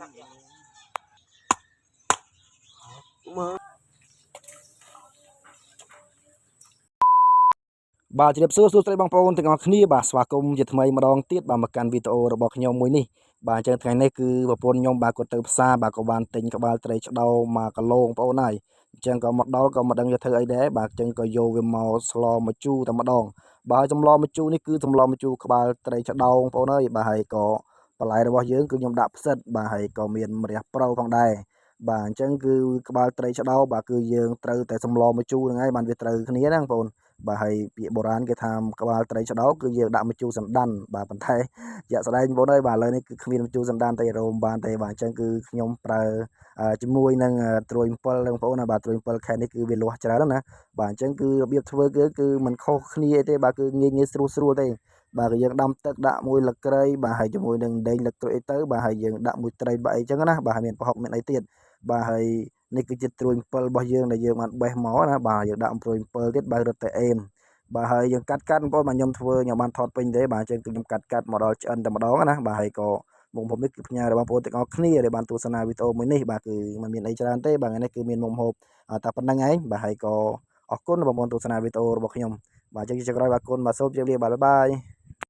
មក បាទជម្រាបសួរសួស្តីបងប្អូនទាំងអស់គ្នាបាទស្វាគមន៍ជាថ្មីម្ដងទៀតបាទមកកាន់វីដេអូរបស់ខ្ញុំមួយនេះបាទអញ្ចឹងថ្ងៃនេះគឺប្រពន្ធខ្ញុំបាទគាត់ទៅផ្សារបាទក៏បានទិញក្បាលត្រីឆ្ដោមកគីឡូបងប្អូនហើយអញ្ចឹងក៏មកដល់ក៏មិនដឹងจะធ្វើអីដែរបាទអញ្ចឹងក៏យកវាមកស្លមកជូរតែម្ដងបាទសម្លមកជូរនេះគឺសម្លមកជូរក្បាលត្រីឆ្ដោបងប្អូនហើយបាទហើយក៏បន្លែរបស់យើងគឺខ្ញុំដាក់ផ្សិតបាទហើយក៏មានម្រះព្រៅផងដែរបាទអញ្ចឹងគឺក្បាលត្រីឆ្ដោបាទគឺយើងត្រូវតែសម្លមកជូរហ្នឹងហើយបានវាត្រូវគ្នាណាបងប្អូន បាទហើយពាក្យបុរាណគេថាក្បាលត្រីឆ្ដោគឺយើងដាក់ម្ជូរសណ្ដានបាទប៉ុន្តែជាក់ស្ដែងបងប្អូនអើយបាទឥឡូវនេះគឺគ្មានម្ជូរសណ្ដានទេរោមបានទេបាទអញ្ចឹងគឺខ្ញុំប្រើជាមួយនឹងត្រួយ7បងប្អូនណាបាទត្រួយ7ខែនេះគឺវាលាស់ច្រើនណាបាទអញ្ចឹងគឺរបៀបធ្វើគឺគឺមិនខុសគ្នាអីទេបាទគឺងាយងាយស្រួលស្រួលទេបាទគឺយើងដាំទឹកដាក់មួយលក្រីបាទហើយជាមួយនឹងដេញលក្រូចអីទៅបាទហើយយើងដាក់មួយត្រីបាទអីចឹងណាបាទហើយមានប្រហុកមានអីទៀតបាទហើយនេះគឺជាត្រួយ7របស់យើងដែលយើងបានបេះមកណាបាទយើងដាក់ត្រួយ7ទៀតបាទរត់តែអេមបាទហើយយើងកាត់កាត់បងប្អូនបាទខ្ញុំធ្វើខ្ញុំបានថតពេញទេបាទអញ្ចឹងគឺខ្ញុំកាត់កាត់មកដល់ឆ្អិនតែម្ដងណាបាទហើយក៏មុខម្ហូបនេះគឺផ្ញើដល់បងប្អូនទាំងអស់គ្នាដែលបានទស្សនាវីដេអូមួយនេះបាទគឺមិនមានអីច្រើនទេបាទថ្ងៃនេះគឺមានមុខម្ហូបតែប៉ុណ្្នឹងឯងបាទហើយក៏អរគុណបងប្អូនទស្សនាវីដេអូរបស់ខ្ញុំបាទអញ្ចឹងជាចុងក្រោយបាទគុណបាទសូមជម្រាបលាបាទ bye bye.